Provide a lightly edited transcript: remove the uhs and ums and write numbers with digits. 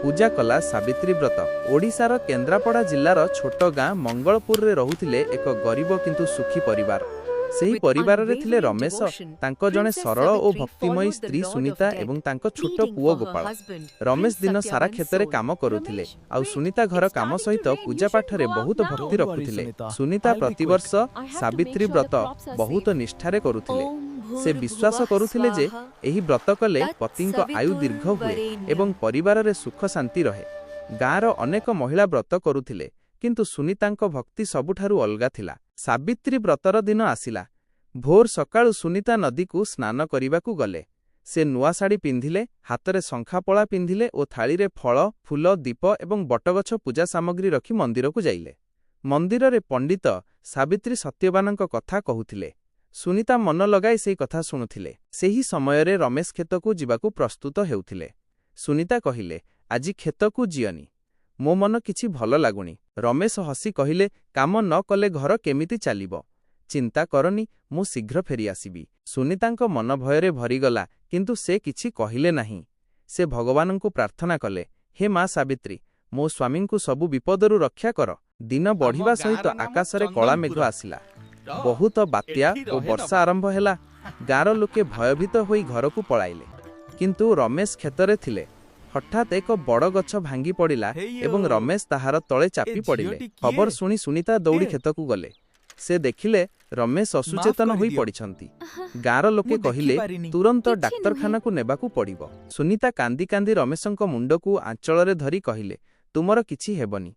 ପୂଜା କଲା ସାବିତ୍ରୀ ବ୍ରତ। ଓଡ଼ିଶାର କେନ୍ଦ୍ରାପଡ଼ା ଜିଲ୍ଲାର ଛୋଟ ଗାଁ ମଙ୍ଗଳପୁରରେ ରହୁଥିଲେ ଏକ ଗରିବ କିନ୍ତୁ ସୁଖୀ ପରିବାର। ସେହି With ପରିବାରରେ ଥିଲେ unwavering Ramesh, devotion, ତାଙ୍କ ଜଣେ Princess ସରଳ ଓ Savitri ଭକ୍ତିମୟୀ followed the ସ୍ତ୍ରୀ Lord of Sunita Death, ଏବଂ ତାଙ୍କ ଛୋଟ pleading ପୁଅ for her Gopal. husband, Ramesh Prince ଦିନ ସାରା Satyavan's କ୍ଷେତରେ soul. କାମ କରୁଥିଲେ, Ramesh, ଆଉ wait, Sunita ଘର it's କାମ starting to ସହିତ rain. You ପୂଜା shouldn't ପାଠରେ go out ବହୁତ now. ଭକ୍ତି Don't worry, ରଖୁଥିଲେ। Sunita. Sunita I'll be quick. ପ୍ରତିବର୍ଷ I have to make Savitri sure the ବ୍ରତ crops are ବହୁତ safe. ନିଷ୍ଠାରେ କରୁଥିଲେ। Om ସେ ବିଶ୍ୱାସ Bhurvah କରୁଥିଲେ ଯେ Swaha ଏହି ବ୍ରତ କଲେ ତତ୍ ପତିଙ୍କ ଆୟୁ ଦୀର୍ଘ ହୁଏ ସବିତୁର୍ବରେଣ୍ୟମ୍। ଏବଂ ପରିବାରରେ ସୁଖ ଶାନ୍ତି ରହେ। ଗାଁର ଅନେକ ମହିଳା ବ୍ରତ କରୁଥିଲେ, କିନ୍ତୁ ସୁନୀତାଙ୍କ ଭକ୍ତି ସବୁଠାରୁ ଅଲଗା ଥିଲା। ସାବିତ୍ରୀ ବ୍ରତର ଦିନ ଆସିଲା। ଭୋର ସକାଳୁ ସୁନୀତା ନଦୀକୁ ସ୍ନାନ କରିବାକୁ ଗଲେ। ସେ ନୂଆ ଶାଢ଼ୀ ପିନ୍ଧିଲେ, ହାତରେ ଶଙ୍ଖାପଳା ପିନ୍ଧିଲେ ଓ ଥାଳିରେ ଫଳ, ଫୁଲ, ଦୀପ ଏବଂ ବଟଗଛ ପୂଜା ସାମଗ୍ରୀ ରଖି ମନ୍ଦିରକୁ ଯାଇଲେ। ମନ୍ଦିରରେ ପଣ୍ଡିତ ସାବିତ୍ରୀ ସତ୍ୟବାନଙ୍କ କଥା କହୁଥିଲେ। ସୁନୀତା ମନ ଲଗାଇ ସେଇ କଥା ଶୁଣୁଥିଲେ। ସେହି ସମୟରେ ରମେଶ କ୍ଷେତକୁ ଯିବାକୁ ପ୍ରସ୍ତୁତ ହେଉଥିଲେ। ସୁନୀତା କହିଲେ, "ଆଜି କ୍ଷେତକୁ ଯିଅନି, ମୋ ମନ କିଛି ଭଲ ଲାଗୁନି।" ରମେଶ ହସି କହିଲେ, "କାମ ନ କଲେ ଘର କେମିତି ଚାଲିବ? ଚିନ୍ତା କରନି, ମୁଁ ଶୀଘ୍ର ଫେରିଆସିବି।" ସୁନୀତାଙ୍କ ମନ ଭୟରେ ଭରିଗଲା, କିନ୍ତୁ ସେ କିଛି କହିଲେ ନାହିଁ। ସେ ଭଗବାନଙ୍କୁ ପ୍ରାର୍ଥନା କଲେ, "ହେ ମା ସାବିତ୍ରୀ, ମୋ ସ୍ୱାମୀଙ୍କୁ ସବୁ ବିପଦରୁ ରକ୍ଷା କର।" ଦିନ ବଢ଼ିବା ଗାଁର ସହିତ ନାମ ଆକାଶରେ କଳା ମେଘ ଚନ୍ଦନପୁର। ଆସିଲା। ବହୁତ ବାତ୍ୟା ଏଠି ଓ ରହେ ବର୍ଷା ନବା। ଆରମ୍ଭ ହେଲା। ଗାଁର ଲୋକେ ଭୟଭୀତ ହୋଇ ଘରକୁ ପଳାଇଲେ, କିନ୍ତୁ ରମେଶ କ୍ଷେତରେ ଥିଲେ। ହଠାତ୍ ଏକ ବଡ଼ ଗଛ ଭାଙ୍ଗି ପଡ଼ିଲା ହେଇୟୋ, ଏବଂ ରମେଶ ତାହାର ତଳେ ଚାପି ଏ ପଡ଼ିଲେ। ଝିଅଟି କିଏ? ଖବର ଶୁଣି ସୁନୀତା ଦୌଡ଼ି ଏ। କ୍ଷେତକୁ ଗଲେ। ସେ ଦେଖିଲେ ରମେଶ ଅସଚେତନ ହୋଇ କରିଦିଅ। ପଡ଼ିଛନ୍ତି। ଗାଁର ଲୋକେ ମୁଁ କହିଲେ, ଦେଖିପାରିନି। "ତୁରନ୍ତ କିଛି ନୁହେଁ। ଡାକ୍ତରଖାନାକୁ ନେବାକୁ ପଡ଼ିବ।" ସୁନୀତା କାନ୍ଦି କାନ୍ଦି ରମେଶଙ୍କ ମୁଣ୍ଡକୁ ଆଞ୍ଚଳରେ ଧରି କହିଲେ, "ତୁମର କିଛି ହେବନି।